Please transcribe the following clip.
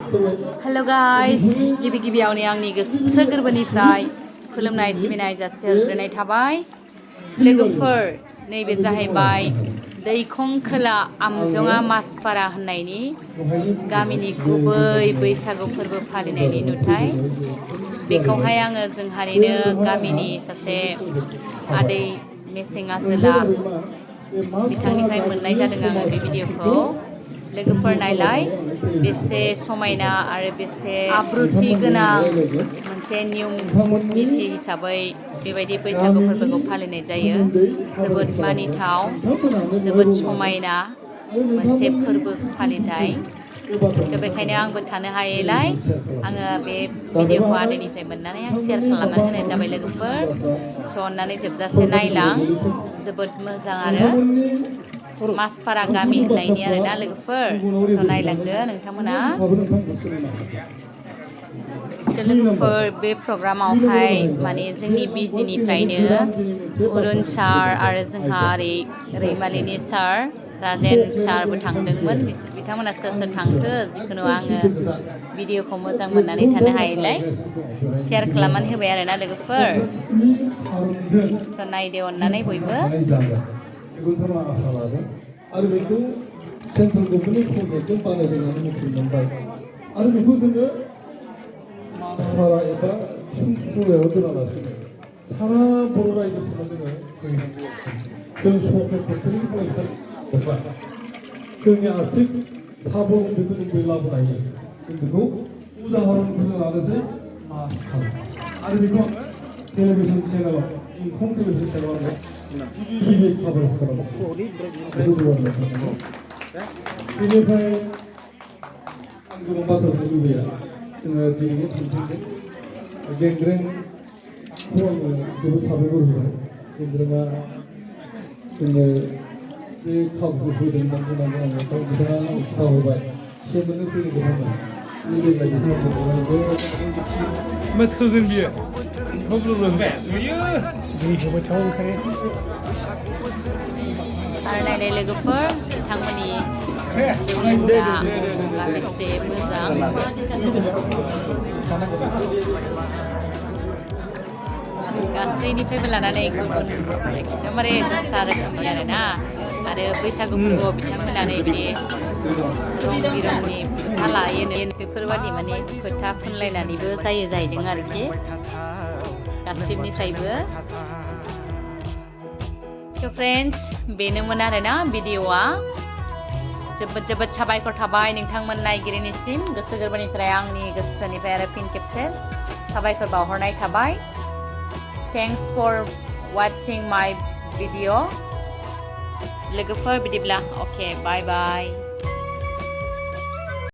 hello guys गिबि गिबियावनो आंनि गोसो गोरबोनिफ्राय खुलुमनाय सिबिनाय जासिहरग्रोनाय थाबाय लोगोफोर नैबे जाहैबाय दैखं खोला आमजङा मासपारा होननायनि गामिनि गुबै बैसागु फोरबो फालिनायनि नुथाय बेखौहाय आङो जोंहानिनो गामिनि सासे आदै मेसें आजोला बिथांनिफ्राय मोननाय जादों आङो बे भिडिअखौ लोगोफोर नायलाय बेसे समायना आरो बेसे आब्रुथि गोनां मोनसे नियम निथि हिसाबै बेबायदि बैसागु फोरबोखौ फालिनाय जायो जोबोद मानिथाव जोबोद समायना मोनसे फोरबो फालिथाय बेखायनो आंबो थानो हायैलाय आङो बे भिडिअखौ आदैनिफ्राय मोननानै आं शेयार खालामनानै होनाय जाबाय लोगोफोर स' अननानै जोबजासे नायलां जोबोद मोजां आरो मासपारा गामि होननायनि आरोना लोगोफोर स' नायलांदो नोंथांमोना लोगोफोर बे प्रग्रामावहाय माने जोंनि बिजनिनिफ्रायनो अरुण सार आरो जोंहा ओरै रैमालिनि सार राजेन सारबो थांदोंमोन बिथांमोना सोर सोर थांखो जिखुनु आङो भिडिअखौ मोजां मोननानै थानो हायैलाय शेयार खालामनानै होबाय आरोना लोगोफोर स' नायदो अननानै बयबो नोंथांमोना आसा लादों आरो बेखौ सेन्ट्रेल गभर्नमेन्टनि प्रजेक्टजों बानायदों होननानै मिथिनो मोनबाय आरो बेखौ जोङो मासपारा एबा फुंखुयाव दोनालासिनो सारा बर' रायजोफोरनो जोङो जों सरकार फेक्टरि जोंनि आर्थिक साबल बेखौ जों बे लाबोनो हायो जों बेखौ उदाहरन होनो लानोसै मासपारा आरो बेखौ आङो टेलिभिजन चेनेलाव इंखं टेलिभिजन चेनेलाव आङो TV coverage खालामो बेनिफ्राय आं गोबां बाथ्रा बुंनो लुबैया जोङो दिनैनि थांफिनदों गेंग्रेंखौ आङो जोबोद साबायखर होबाय गेंग्रेंआ जोंनो बे खाबुखौ होदों होननानै आङो बिथाङा उत्साह होबाय से मोननो फैनो बिथांमोन देग्लाय बिथांमोनखौ मा थोगोन बियो आरो नायनाय लोगोफोर बिथांमोननि जौलोंग्रा बेसे मोजां गासैनिफ्रायबो लानानै गुबुन एकदमबारे दस्रा रोखोमनि आरोना आरो बैसागु फोरबोआव बिथांमोनानो बिदि रं बिरंनि फोथा लायोनो बेफोरबादि माने फोथा फुनलायनानैबो जायो जाहैदों आरोखि गासिबनिफ्रायबो स' फ्रेन्ड्स बेनोमोन आरोना भिडिअआ जोबोद साबायखर थाबाय नोंथांमोन नायगिरिनिसिम गोसो गोरबोनिफ्राय आंनि गोसोनिफ्राय आरो फिन खेबसे साबायखर बावहरनाय थाबाय थेंक्स फर वाचिं माय भिडिअ लोगोफोर बिदिब्ला अके बाय बाय